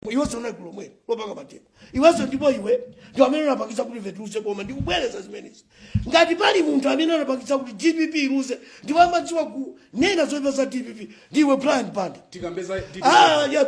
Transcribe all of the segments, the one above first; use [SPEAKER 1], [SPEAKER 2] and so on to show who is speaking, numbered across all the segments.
[SPEAKER 1] Iwenso unali gulu lomwelo lopanga mademo iwenso, ndipo iwe ndi amene unapangisa kuti ife tiluze boma. Ndikubwereza zimenezi, ngati pali munthu amene anapangisa kuti DPP iluze ndipo amadziwa kunena zoipa za DPP, ndiwe Brian Banda.
[SPEAKER 2] Tikambeza DPP.
[SPEAKER 1] Ah, yeah,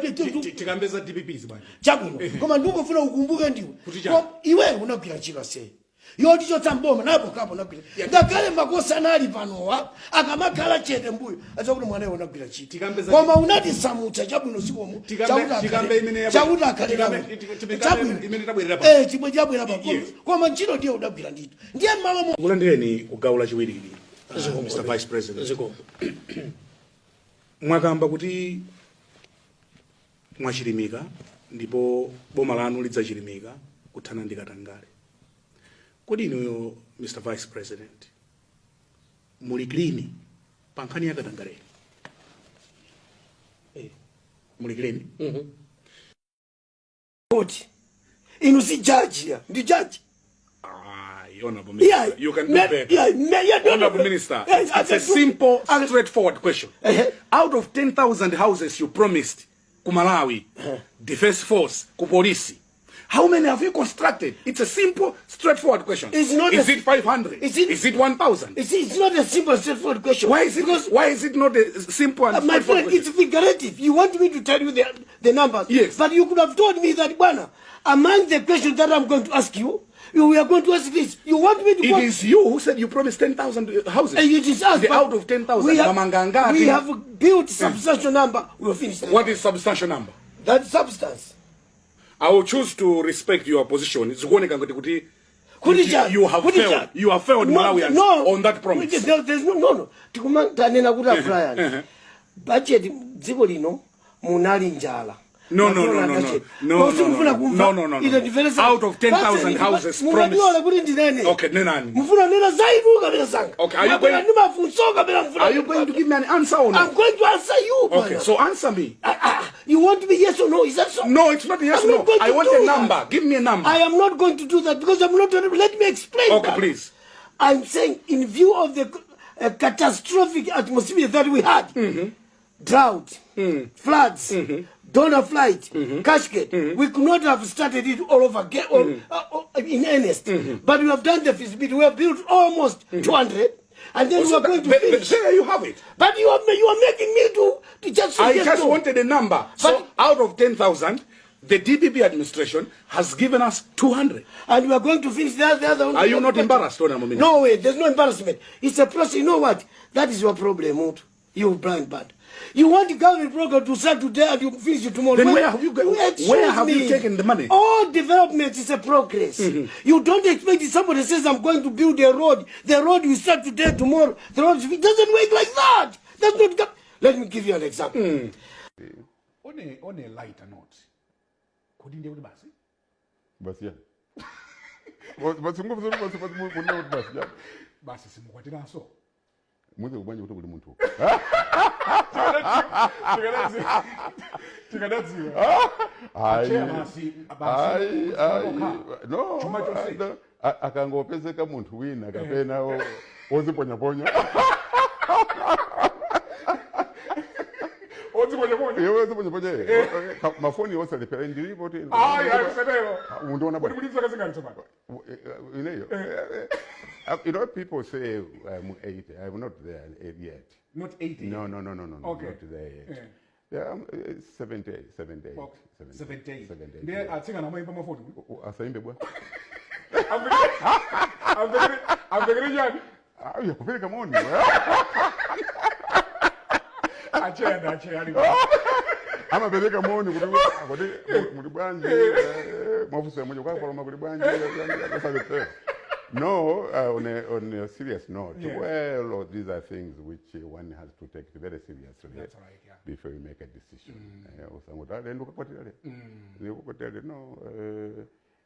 [SPEAKER 2] Tikambeza DPP bwana.
[SPEAKER 1] Chabwino, koma ndikungofuna ukumbuke ndiwe
[SPEAKER 2] Kuti chani?
[SPEAKER 1] Iwe unagwira ntchito sei yotichotsa mboma napo kapo unagwira, ngakhale makosi anali panowa akamakhala chete mbuyo adziwa kuti mwanayo unagwira ntchito. Koma unatisamutsa, chabwino, zikomo.
[SPEAKER 2] Tikambe imene
[SPEAKER 1] Chakuti akhale
[SPEAKER 2] Tikambe
[SPEAKER 1] Chabwino.
[SPEAKER 2] imene tabwerera pano.
[SPEAKER 1] Eh, chibwe chabwera pa Koma ntchito ndiye udagwira ndithu, ndiye mmalo mo
[SPEAKER 2] Kulandireni ku gawo lachiwiri ili, Mr Vice President.
[SPEAKER 1] Zikomo.
[SPEAKER 2] Mwakamba kuti mwachilimika ndipo boma lanu lidzachilimika kuthana ndi katangale. Kodi inuyo, Mr Vice President, muli clean pa nkhani ya katangale? Muli clean?
[SPEAKER 1] Koti inu si judge ya ndi judge?
[SPEAKER 2] Ah, Honorable Minister, you can do better.
[SPEAKER 1] Yeah, no,
[SPEAKER 2] Honorable
[SPEAKER 1] no.
[SPEAKER 2] Minister,
[SPEAKER 1] Yeah,
[SPEAKER 2] it's,
[SPEAKER 1] I
[SPEAKER 2] it's a
[SPEAKER 1] can do-
[SPEAKER 2] simple, straightforward question. Out of 10,000 houses you promised ku Malawi, Defense Force, ku police, how many have you constructed? It's a simple, straightforward question.
[SPEAKER 1] It's not
[SPEAKER 2] Is it 500?
[SPEAKER 1] Is
[SPEAKER 2] Is it 1,000?
[SPEAKER 1] It's not a simple, straightforward question.
[SPEAKER 2] Why is it not a simple and
[SPEAKER 1] My
[SPEAKER 2] straightforward
[SPEAKER 1] friend,
[SPEAKER 2] question?
[SPEAKER 1] it's figurative. You want me to tell you the numbers.
[SPEAKER 2] Yes.
[SPEAKER 1] But you could have told me that, Bwana, among the questions that I'm going to ask you, you are going to ask this. You want me to
[SPEAKER 2] It
[SPEAKER 1] go
[SPEAKER 2] is you who said you promised 10,000 houses.
[SPEAKER 1] It is us.
[SPEAKER 2] The
[SPEAKER 1] But
[SPEAKER 2] out of 10,000, mwamanga angati?
[SPEAKER 1] We have built substantial number. We will finish that.
[SPEAKER 2] What is substantial number?
[SPEAKER 1] That substance.
[SPEAKER 2] I will choose to respect your position. Zikuoneka ngati kuti
[SPEAKER 1] Kuti chani?
[SPEAKER 2] you have
[SPEAKER 1] Kuti
[SPEAKER 2] failed.
[SPEAKER 1] chani?
[SPEAKER 2] You have failed
[SPEAKER 1] No,
[SPEAKER 2] Malawians
[SPEAKER 1] no.
[SPEAKER 2] on that promise.
[SPEAKER 1] There's no. Tikuma tanena kuti a Brian. Budget, dziko lino munali njala.
[SPEAKER 2] No. No. No. Out of 10,000 houses promised.
[SPEAKER 1] Mungandilola kuti ndinene?
[SPEAKER 2] Okay, nenani.
[SPEAKER 1] Mufuna nena zainu kapena zanga?
[SPEAKER 2] Okay, are you
[SPEAKER 1] Mwabwera ndi mafunso kapena mufuna?
[SPEAKER 2] Are you going to give me an answer or
[SPEAKER 1] I'm
[SPEAKER 2] not?
[SPEAKER 1] going to answer you,
[SPEAKER 2] Okay,
[SPEAKER 1] bwana.
[SPEAKER 2] so answer me.
[SPEAKER 1] Ah, ah, you want me yes or no? Is that so?
[SPEAKER 2] No, it's not yes
[SPEAKER 1] I'm
[SPEAKER 2] or
[SPEAKER 1] not
[SPEAKER 2] no.
[SPEAKER 1] going
[SPEAKER 2] I
[SPEAKER 1] to
[SPEAKER 2] want
[SPEAKER 1] do
[SPEAKER 2] a
[SPEAKER 1] that.
[SPEAKER 2] number. Give me a number.
[SPEAKER 1] I am not going to do that because I'm not. Let me explain
[SPEAKER 2] Okay,
[SPEAKER 1] that.
[SPEAKER 2] please.
[SPEAKER 1] I'm saying, in view of the catastrophic atmosphere that we had, drought, floods, donor flight, cashgate, we could not have started it all over again or, in earnest. But we have done the feasibility. We have built almost 200, and then we are going to finish.
[SPEAKER 2] There you have it.
[SPEAKER 1] But you are making me to just say
[SPEAKER 2] I
[SPEAKER 1] yes,
[SPEAKER 2] just
[SPEAKER 1] no.
[SPEAKER 2] wanted a number. So out of 10,000, the DPP administration has given us 200.
[SPEAKER 1] And we are going to finish the other one.
[SPEAKER 2] Are you not embarrassed, Honorable Minister?
[SPEAKER 1] No way, there's no embarrassment. It's a process. You know what? That is your problem, Mutu. You blind bad. You want the government program to start today and you finish it tomorrow.
[SPEAKER 2] Then
[SPEAKER 1] Excuse
[SPEAKER 2] where have you
[SPEAKER 1] me.
[SPEAKER 2] taken the money?
[SPEAKER 1] All development is a progress. You don't expect if somebody says, "I'm going to build a road." The road will start today, tomorrow. The road, it doesn't work like that. That's not. Let me give you an example.
[SPEAKER 2] On a lighter note, kodi ndiye kuti basi?
[SPEAKER 3] Basi ya basi, basi basi basi, kunena kuti basi ya.
[SPEAKER 2] Basi, simukwatiranso?
[SPEAKER 3] Muze kubanja kuti kuli munthu.
[SPEAKER 2] Tikadadziwa.
[SPEAKER 3] Ayi.
[SPEAKER 2] Chair, basi basi.
[SPEAKER 3] Ayi, ayi, no.
[SPEAKER 2] Chuma chonse.
[SPEAKER 3] No. Akangopezeka munthu wina kapena oziponyaponya.
[SPEAKER 2] Odziponyaponya.
[SPEAKER 3] Iwe oziponyaponya, mafoni osalepera ndilipo ti.
[SPEAKER 2] Ayi, ayi, kusatero.
[SPEAKER 3] Undiona
[SPEAKER 2] Kuti
[SPEAKER 3] bwana.
[SPEAKER 2] muli zaka zingati tsopano?
[SPEAKER 3] Ineyo, people say I'm 80. I'm not there yet.
[SPEAKER 2] Not 80?
[SPEAKER 3] No. Not there yet. Yeah, I'm 78, 78.
[SPEAKER 2] Okay.
[SPEAKER 3] 78.
[SPEAKER 2] 78.
[SPEAKER 3] 78.
[SPEAKER 2] Ndiye atsikana amayimba mafoni?
[SPEAKER 3] Asaimbe bwa.
[SPEAKER 2] Amvekere chani?
[SPEAKER 3] Ah, ya kupereka moni.
[SPEAKER 2] Achenda ache ali.
[SPEAKER 3] Amapereka moni kuti muli bwanji, mwafusa mmoja kwa paloma kuli bwanji, asalepera. No, on a serious note, well, oh, these are things which one has to take very seriously
[SPEAKER 2] That's right, yeah.
[SPEAKER 3] before you make a decision. Usangoti ale ndikukwatira le. Ndikukwatira le, no,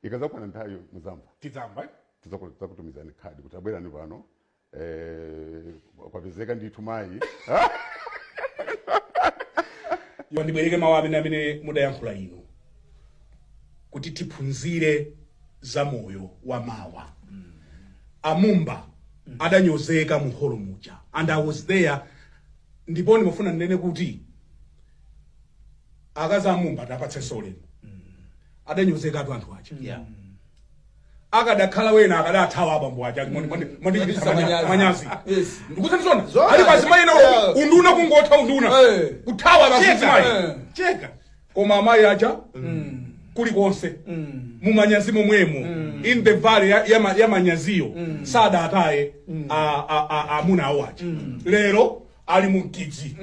[SPEAKER 3] ikazakwana nthawi muzamva.
[SPEAKER 2] Tidzamba, eh?
[SPEAKER 3] Tidzakutumizani khadi kuti abwerani pano. Kwapezeka ndithu mayi.
[SPEAKER 2] Iwo ndibwereke mawu amene mudayankhula inu kuti tiphunzire za moyo wa mawa. Amumba adanyozeka mu holo muja and I was there, ndipo ndimafuna ndinene kuti akazi amumba tapatsenso ulemu. Adanyozekatu anthu aja.
[SPEAKER 4] Akadakhala wena akadathawa abambo aja, mwandichititsa manyazi. Ndikutsatizona.
[SPEAKER 5] Zona.
[SPEAKER 4] Ali pazimayi nawo, unduna kungotha unduna, kuthawa pazimayi.
[SPEAKER 2] Cheka.
[SPEAKER 4] Koma amayi aja kulikonse mumanyazi momwemo, in the valley ya manyaziyo, sadataye amuna awo aja. Lero ali mu mkidzi.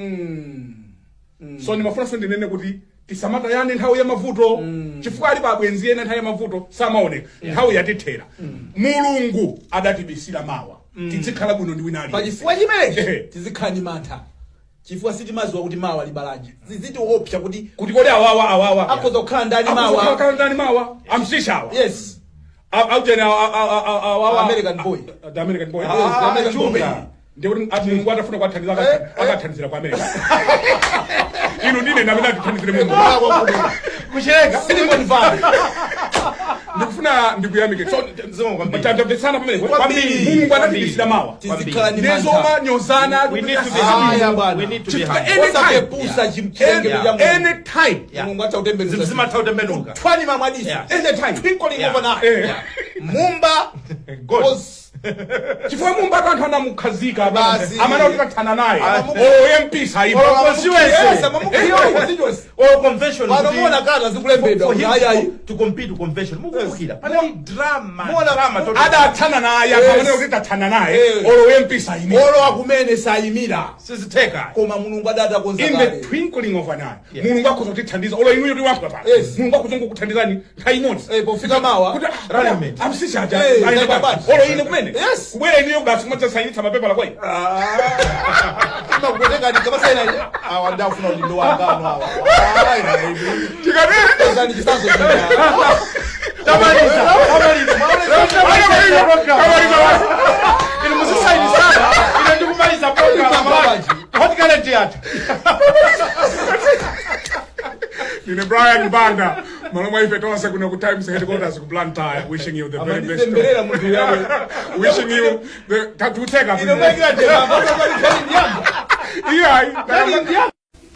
[SPEAKER 4] So ndimafunanso ndinene kuti tisamatayane nthawi ya mavuto, chifukwa alipo abwenzi ena nthawi ya mavuto samaoneka. Nthawi yatithera. Mulungu adatibisira mawa. Tizikhala bwino ndi wina aliyense.
[SPEAKER 5] Pachifukwa chimenechi tizikhala ndi mantha, chifukwa sitimaziwa kuti mawa libalanji. Zizitiopsa kuti
[SPEAKER 4] kuti kodi awawa awawa
[SPEAKER 5] akhoza kukhala ndani mawa?
[SPEAKER 4] Akhoza ndani mawa? Amsisha awa. Aujeni awawa.
[SPEAKER 5] American boy.
[SPEAKER 4] The American boy.
[SPEAKER 5] Yes, the American boy.
[SPEAKER 2] Chunga.
[SPEAKER 4] Ndikuti ati Mulungu atafuna kuwathandiza, akathandizira ku America. Inu ndine ndamene atithandizire Mulungu.
[SPEAKER 2] Kucheka.
[SPEAKER 5] Silicon Valley.
[SPEAKER 4] Ndikufuna ndikuyamike. So
[SPEAKER 2] Zikomo kwambiri.
[SPEAKER 4] tamvetsana pamene.
[SPEAKER 5] Kwambiri.
[SPEAKER 4] Mulungu anatibisira mawa.
[SPEAKER 5] Tizikhala ndi mantha.
[SPEAKER 4] Ndezomanyozana.
[SPEAKER 6] We need to be
[SPEAKER 5] Aya,
[SPEAKER 6] humble.
[SPEAKER 5] bwana.
[SPEAKER 6] We need to be
[SPEAKER 4] Chifukwa
[SPEAKER 6] humble.
[SPEAKER 4] anytime.
[SPEAKER 5] Osapepusa chilengedwe cha Mulungu.
[SPEAKER 4] Anytime.
[SPEAKER 5] Mulungu atha kutembenuza.
[SPEAKER 6] Zinthu zimatha kutembenuka.
[SPEAKER 5] Twani mamwadisa.
[SPEAKER 4] Anytime.
[SPEAKER 5] Twinkling of an eye. Mumba
[SPEAKER 6] God.
[SPEAKER 5] was
[SPEAKER 4] Chifukwa Mumba anthu anamukhazika.
[SPEAKER 5] Basi.
[SPEAKER 4] Amene kuti tathana naye. Olo MP saipa.
[SPEAKER 5] Yes, constituency.
[SPEAKER 6] Or convention.
[SPEAKER 5] Panomuona kata zikulembedwa
[SPEAKER 6] For him
[SPEAKER 5] kuti ayi ayi.
[SPEAKER 6] to compete to convention. Mukumbukira. Panali drama.
[SPEAKER 5] Muona-
[SPEAKER 6] Drama total.
[SPEAKER 4] Adathana naye.
[SPEAKER 5] Yes.
[SPEAKER 4] Anthu amene kuti tathana naye. Olo MP saimira.
[SPEAKER 5] Olo akumene sayimira.
[SPEAKER 6] Sizitheka.
[SPEAKER 5] Koma Mulungu adati akonza
[SPEAKER 4] In the
[SPEAKER 5] kale.
[SPEAKER 4] twinkling of an eye, Mulungu akhoza kutithandiza. Olo inuyo tiwankha pano, Mulungu akhoza kukuthandizani nthawi imodzi.
[SPEAKER 5] Pofika mawa.
[SPEAKER 4] Kuti
[SPEAKER 6] Running mate.
[SPEAKER 4] amsisha aja
[SPEAKER 5] Eh,
[SPEAKER 4] ayenda
[SPEAKER 5] ayenda
[SPEAKER 4] bwanji?
[SPEAKER 5] bwanji?
[SPEAKER 4] Olo ine kumene kubwera inuyo basi kumadzasayinitsa mapepala kwa ine.
[SPEAKER 5] Imakupwetekani kamasayina awa, ndafuna kuti ndiwangano awa. Ayi, ayi.
[SPEAKER 4] Tikatero.
[SPEAKER 5] Pezani chisanzo china.
[SPEAKER 6] Tamaliza. Tamaliza.
[SPEAKER 4] Tamaliza.
[SPEAKER 6] Inu muzisayinisana. Ine ndikumaliza program.
[SPEAKER 5] Babaji.
[SPEAKER 6] Hot Current yathu.
[SPEAKER 4] Ndine Brian Banda, malo mwa ife tonse kuno ku Times headquarters ku Blantyre, wishing you the very best.
[SPEAKER 5] Amandisemberera munthu yawe.
[SPEAKER 4] Wishing you the tatuteka.
[SPEAKER 5] Ine maikira ndemanga, ndiyamba.
[SPEAKER 4] Iyayi.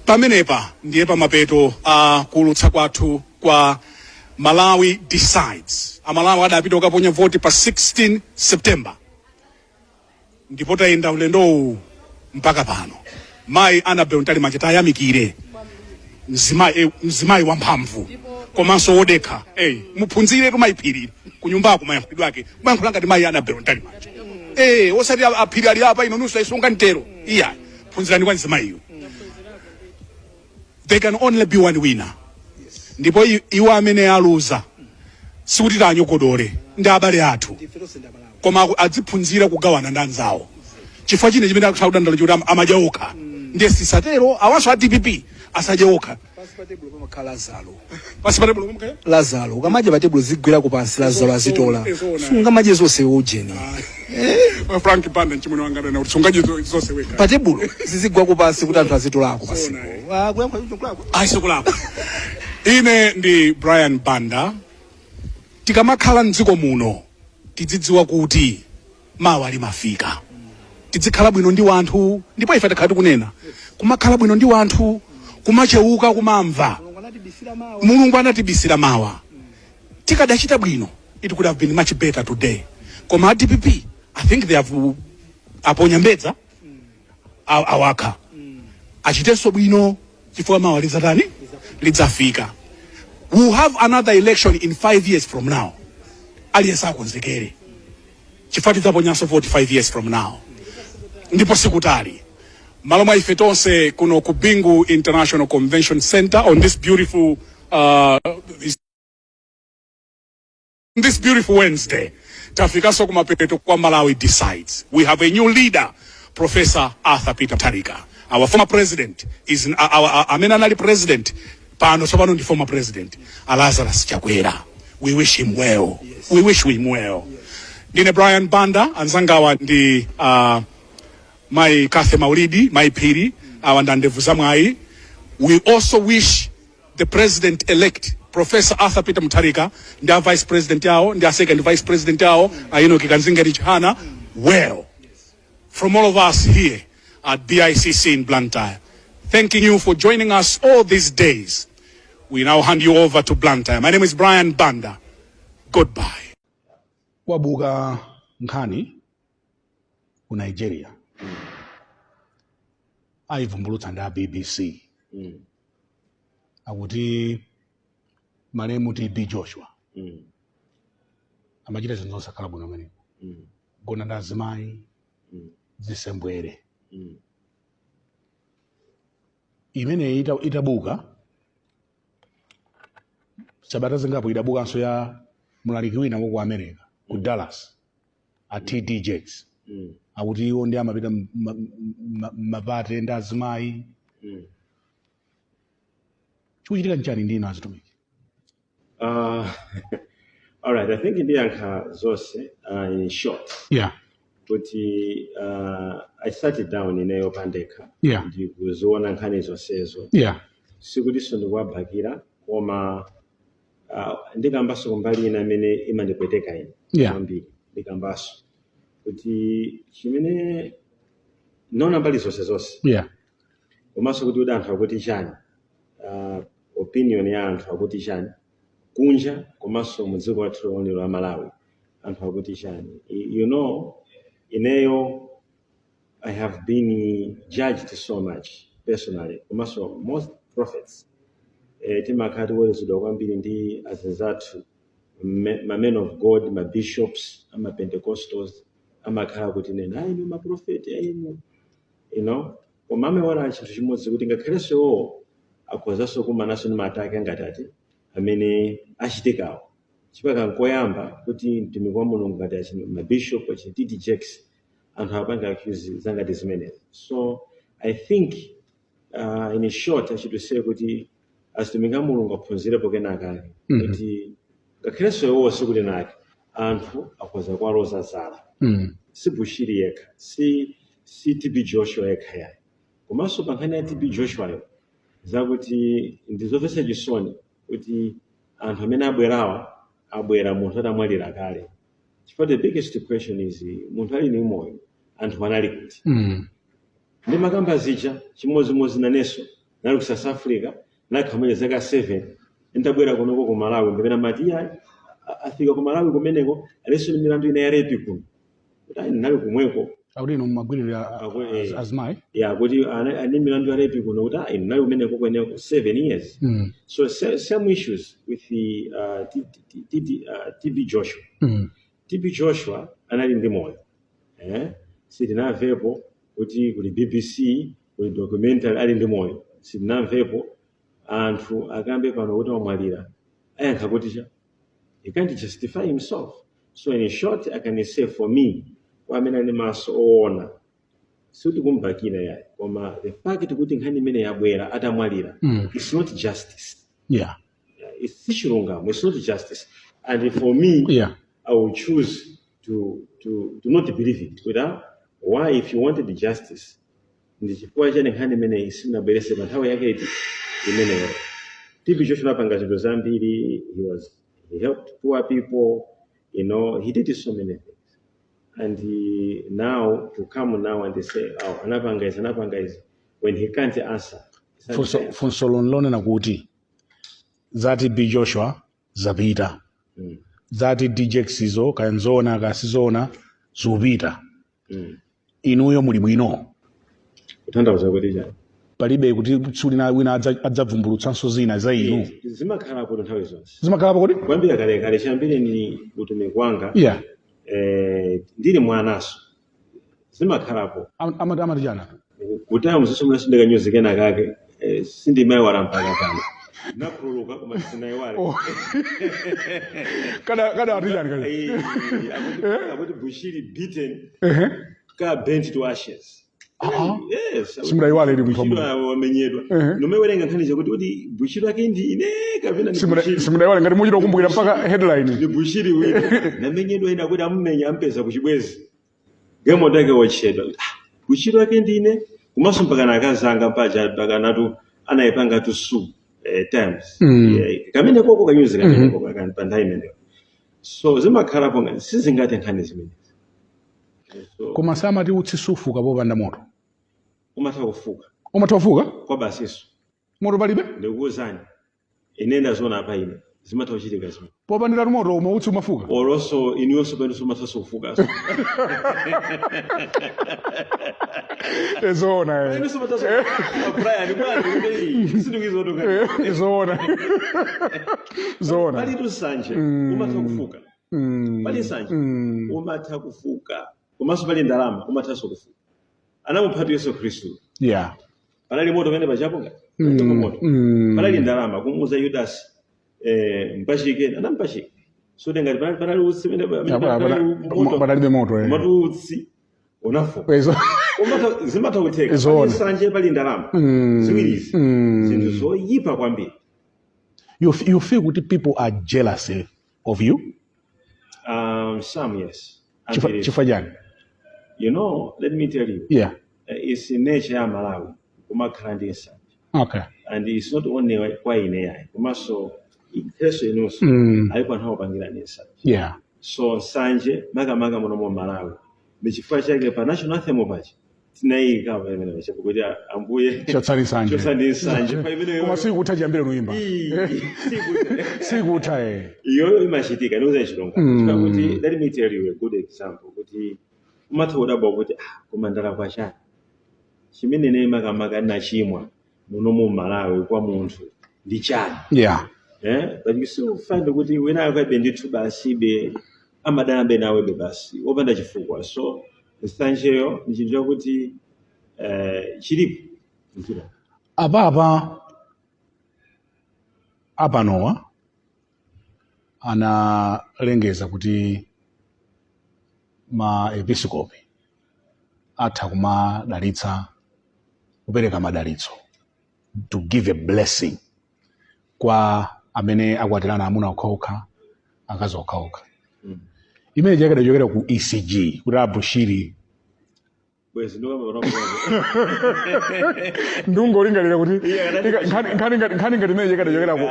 [SPEAKER 4] Pamenepa ndiye pamapeto a kuulutsa kwathu kwa Malawi Decides. Amalawi adapita kukaponya voti pa 16 September, ndipo tayenda ulendowu mpaka pano. Mayi Annabel Mtalimanja, tayamikire mzimayi, mzimayi wamphamvu komanso wodekha. Muphunzire tumayiphirira kunyumbako, mayankhulidwe ake kumayankhula ngati mayi Annabel Mtalimanja, osati aphiri ali apa ino nusu ayisunga mtero. Iya, phunzirani kwa mzimayiyo. There can only be one winner. Ndipo iwo amene aluza, sikuti tanyogodole, ndi abale athu, koma adziphunzira kugawana ndi anzawo, chifukwa chine chimene akuthaudandalo chikuti amadya okha. Ndiye sisatero. Awanso a DPP asadye okha.
[SPEAKER 7] Pansi pa tebulo pamakhala Lazaro.
[SPEAKER 4] Pansi pa tebulo pamakhala
[SPEAKER 7] Lazaro. Ukamadya pa tebulo zigwirako pansi, Lazaro azitola.
[SPEAKER 4] Ezona.
[SPEAKER 7] Sungamadye zonse ujeni.
[SPEAKER 4] Frank Banda, nchimwene wanga, adana kuti sungadye zonse wekha.
[SPEAKER 7] Pa tebulo zizigwako pansi kuti anthu azitolako pasipo. Ah, kuyankha icho kulako.
[SPEAKER 4] Ayisokulako. Ine ndi Brian Banda. Tikamakhala mdziko muno, tidzidziwa kuti mawa limafika. Tizikhala bwino ndi wanthu, ndipo ife takhala tikunena kumakhala bwino ndi wanthu, kumachewuka, kumamva. Mulungu anatibisira mawa. Tikadachita bwino, it could have been much better today. Koma a DPP, I think they have aponya mbedza, awakha. Achitenso bwino, chifukwa mawa lidzatani? Lidzafika. We will have another election in 5 years from now. Aliyense akonzekere, chifukwa tidzaponyanso 45 years from now, ndipo sikutali. Malo mwa ife tonse kuno ku Bingu International Convention Center on this beautiful Wednesday, tafikanso kumapeto kwa Malawi Decides. We have a new leader, Professor Arthur Peter Mutharika. Our former president is our amene anali president pano, tsopano ndi former president, Lazarus Chakwera. We wish him well. We wish him well. Ndine Brian Banda, anzangawa ndi Mai Kathe Maulidi, Mai Phiri, awa ndandevu zamwayi. We also wish the president elect, Professor Arthur Peter Mutharika, ndi a vice president yawo, ndi a second vice president yawo, a Enoch Kanzingeni Chihana, well from all of us here at BICC in Blantyre, thanking you for joining us all these days. We now hand you over to Blantyre. My name is Brian Banda. Goodbye.
[SPEAKER 2] Kwabuka nkhani ku Nigeria, ayivumbulutsa ndi a BBC, akuti malemu TB Joshua amachita zinthu zosakhala bwino amenepo, gona ndi azimayi, zisembwere. Imeneyi itabuka sabata zingapo, idabukanso ya mlaliki wina wa ku America, ku Dallas, a TD Jakes, akuti iwo ndi amapita ma party ndi azimayi. Chikuchitika nchani ndi inu azitumiki?
[SPEAKER 8] All right, I think ndiyankha zonse in short kuti I sat down ineyo pandekha ndikuziona nkhani zonsezo. Sikutinso ndikuwabhakira, koma ndikambaso kumbali ina imene imandipweteka ine kwambiri. Ndikambaso kuti chimene naona mbali zonse zonse, komanso kuti anthu akuti chani, opinion ya anthu akuti chani kunja, komanso mu dziko lathu lomwe la Malawi anthu akuti chani. Ineyo I have been judged so much personally, komanso most prophets timakhala tiweruzidwa kwambiri ndi azinzathu, ma men of God, ma bishops, ama Pentecostals, amakhala kuti nena ayi inu maprofeti ayinu, koma amaiwala chinthu chimodzi, kuti ngakhalenso iwowo akhozanso kumananso ndi ma attack ngati ati amene achitikawo, chipaka nkoyamba kuti mtumiki wa Mulungu ngati mabishop achi TD Jakes anthu apanga accuse zangati zimenezi. So I think in short, I should say kuti azitumiki a Mulungu aphunzirepo kenakake, kuti ngakhalenso iwowo sikuti nake anthu akhoza kuwaloza zala. Si Bushiri yekha, si TB Joshua yekha yayi. Komanso pa nkhani ya TB Joshua yo, zakuti ndizomvetsa chisoni kuti anthu amene abwerawa abwera munthu atamwalira kale, chifukwa the biggest question is, munthu ali ndi moyo, anthu anali kuti? Ndi makamba zija chimodzimodzi, nanenso nali ku South Africa, nakhamwene zaka 7, ndabwera kunoko ku Malawi, ndipena mati iya afika ku Malawi kumeneko alinso ndi milandu ina ya rape kuno, kuti ayi ndinali kumweko.
[SPEAKER 2] Akuti inu mumagwirira azimayi.
[SPEAKER 8] Ya, kuti ani milandu ya rape kuno, kuti ayi ndinali kumeneko kweneko 7 years. So same issues with the TB Joshua. TB Joshua anali ndi moyo, eh? Sitinamvepo kuti kuli BBC, kuli documentary ali ndi moyo. Sitinamvepo anthu akambe pano kuti wamwalira, ayankha kuti cha he can't justify himself. So in short, I can say for me, kwa amene ali maso oona, sikuti kumbakira yayi, koma the fact kuti nkhani imene yabwera atamwalira, it's not justice. It's sichilungamo, it's not justice, and for me, I will choose to not believe it. Without why, if you wanted justice, ndi chifukwa chani nkhani imeneyi simunabwerese pa nthawi yake iti imeneyo? TB Joshua anapanga zinthu zambiri. He helped poor people. He did so many things, and now to come now and say, "Oh, anapanga izi, anapanga izi," when he can't answer, it's unfair.
[SPEAKER 2] Funso lonena kuti za TB Joshua zapita, za TD Jakes izo, kaya nzoona kaya sizoona, zikupita, inuyo muli bwino?
[SPEAKER 8] Kutanthauza kuti chani?
[SPEAKER 2] Palibe kuti tsiku lina wina adzavumbulutsanso zina za inu?
[SPEAKER 8] Zimakhalapo nthawi zonse.
[SPEAKER 2] Zimakhalapo kuti?
[SPEAKER 8] Kuyambira kalekale, chiyambire ni utumiki wanga, ndili mwanaso, zimakhalapo.
[SPEAKER 2] Amati chana?
[SPEAKER 8] Kutaya mziso muna sindikanyuzi kena kake, sindimayiwala mpaka pano. Nakhululuka koma sinayiwale.
[SPEAKER 2] Oh. Kada ati chani kada?
[SPEAKER 8] Akuti Bushiri beaten, car burnt to ashes.
[SPEAKER 2] Ah.
[SPEAKER 8] Yes.
[SPEAKER 2] Simudayiwale ili munthu wa
[SPEAKER 8] Bushiri
[SPEAKER 2] Mulungu.
[SPEAKER 8] wamenyedwa. Nomewerenga nkhani zakuti kuti Bushiri ake ndi ine kapena ndi Bushiri?
[SPEAKER 2] Simudayiwale ngati muchita kukumbukira mpaka headline.
[SPEAKER 8] Ndi Bushiri wina namenyedwa ina, kuti amumenya, ampeza kuchibwezi, galimoto yake wotchedwa. Ah, Bushiri wake ndine? Komanso mpaka nakazanga mpaja mpaka natu anayipanga to sue Times. Yeah, kamene koko kanyuzi kamene koko pa nthawi imeneyo. So zimakhalapo ngati sizingati nkhani zimenezi, so
[SPEAKER 2] Koma samati utsi sufuka popanda moto?
[SPEAKER 8] Umatha kufuka.
[SPEAKER 2] Umatha kufuka?
[SPEAKER 8] Kwa basiso.
[SPEAKER 2] Moto palibe.
[SPEAKER 8] Ndikuwuzani. Ine ndaziona apa ine zimatha kuchitika zimene.
[SPEAKER 4] Popandira moto umwe utsi umafuka.
[SPEAKER 8] Olonso inuyonso pano sumathanso kufukaso.
[SPEAKER 4] Zoona.
[SPEAKER 8] Inu sumathanso Brian bwana kuti sindikuizotoka.
[SPEAKER 4] Zoona. Zoona.
[SPEAKER 8] Palitu nsanje umatha kufuka. Pali nsanje umatha kufuka. Komanso pali ndalama umathanso kufuka. Anamuphatu Yesu Khristu. Panali moto pamene pachapo ngati. Moto. Panali ndalama kumuuza Yudasi mpachike anampachika. So ngati panali utsi pamene panali moto.
[SPEAKER 4] Panalibe moto.
[SPEAKER 8] Komatu utsi unafuka. Zimatha kutheka.
[SPEAKER 4] Zoona.
[SPEAKER 8] Pali nsanje pali ndalama. Ziwirizi. Zinthu zoyipa kwambiri.
[SPEAKER 4] You feel kuti people are jealous of you?
[SPEAKER 8] Some yes.
[SPEAKER 4] Chifukwa chifukwa chani?
[SPEAKER 8] You know, let me tell you. It's in nature ya Malawi kumakhala ndi nsanje. And it's not only kwa ine yayi, komanso ikheso inonso alipo anthu amapangira ndi nsanje. So nsanje makamaka muno mu Malawi ndi chifukwa chake pa national anthem paja tinayika pamene paja kuti Ambuye
[SPEAKER 4] chotsani nsanje.
[SPEAKER 8] Chotsani nsanje pa imeneyo.
[SPEAKER 4] Koma sikutha chiyambire nuimba.
[SPEAKER 8] Sikutha.
[SPEAKER 4] Sikutha eh.
[SPEAKER 8] Iyoyo imachitika niuza chilonga. Chifukwa kuti let me tell you a good example kuti umatha kudabwa kuti koma ndalakwa chani chimene ine makamaka nachimwa muno mu Malawi kwa munthu ndi chani. But you still find kuti wina akabe ndithu basi be amadana be nawe be basi wopanda chifukwa. So nsanjeyo ndi chinthu chakuti chilipo mdziko.
[SPEAKER 4] Apapa apanowa analengeza kuti ma episcopi atha kumadalitsa, kupereka madalitso, to give a blessing kwa amene akwatirana amuna okhaokha, akazi okhaokha. Imene chakadachokera ku ECG kuti abushiri
[SPEAKER 8] bwezi ndikamba pano.
[SPEAKER 4] Ndungolingalira kuti
[SPEAKER 8] Iye akadati
[SPEAKER 4] nkhani ngati imene chakadachokera ku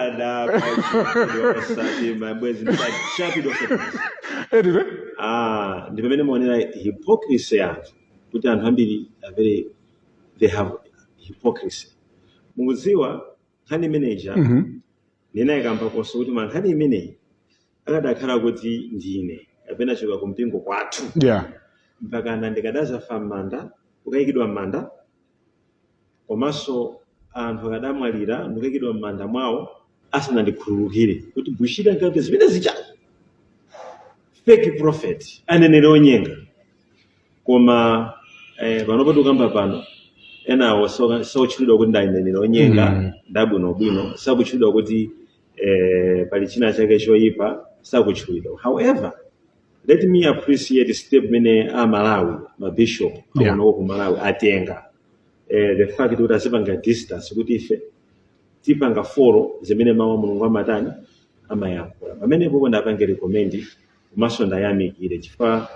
[SPEAKER 8] bwezi ndikachapidwa.
[SPEAKER 4] Edite.
[SPEAKER 8] Ah, ndi pamene muonera hypocrisy ya anthu kuti anthu ambiri are very, they have hypocrisy. Mukudziwa nkhani imeneja ndinayikamba konso kuti ma nkhani imeneyi akadakhala kuti ndine kapena choka kumpingo kwathu mpakana ndikadazafa m'manda, kukayikidwa m'manda, komanso anthu akadamwalira ndikukayikidwa m'manda mwawo asanandikhululukire kuti Bushiri nkambe zimene zija, fake prophet, aneneri onyenga. Koma panopo tikukamba pano enawo sakutchulidwa kuti ndi aneneri onyenga, ndabwinobwino sakutchulidwa kuti pali china chake choyipa, sakutchulidwa. However, let me appreciate step imene a Malawi mabishop akunoko ku Malawi atenga, the fact kuti azipanga distance kuti ife tipanga follow zimene mawu a Mulungu amatani, amayankhula. Pamenepo ndapange recommend komanso ndayamikire chifukwa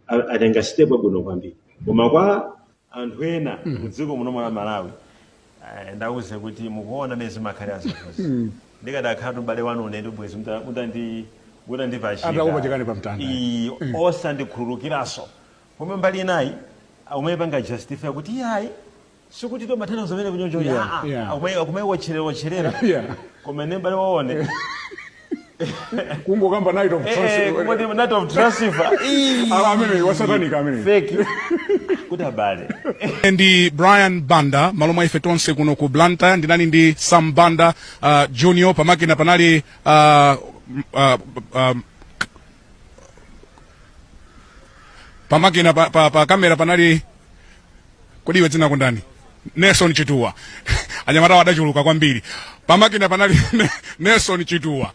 [SPEAKER 8] atenga step abwino kwambiri. Koma kwa anthu ena mdziko muno mwa Malawi, ndauze kuti mukuona mene zimakhalira zinthuzi, ndikadakhala m'bale wanu une ndi bwezi mutandipachika.
[SPEAKER 4] Atakupachikani pa mtanda.
[SPEAKER 8] Osandikhululukiranso. Pomwe mbali inayi umene justify kuti iyayi, sikuti to mathana zamene kunyonjo. Akumene wotcherera. Koma ine m'bale waone
[SPEAKER 4] kungokamba night of transfer.
[SPEAKER 8] Kumati night of transfer.
[SPEAKER 4] Amene wa satanic amene.
[SPEAKER 8] Fake kuti abale.
[SPEAKER 2] Ndi Brian Banda malo mwa ife tonse kuno ku Blantyre. Ndinali ndi Sam Banda Junior pamakina, panali pamakina pa kamera panali, kodi iwe dzina kundani? Nelson Chituwa. Anyamata adachuluka kwambiri. Pamakina panali Nelson Chituwa.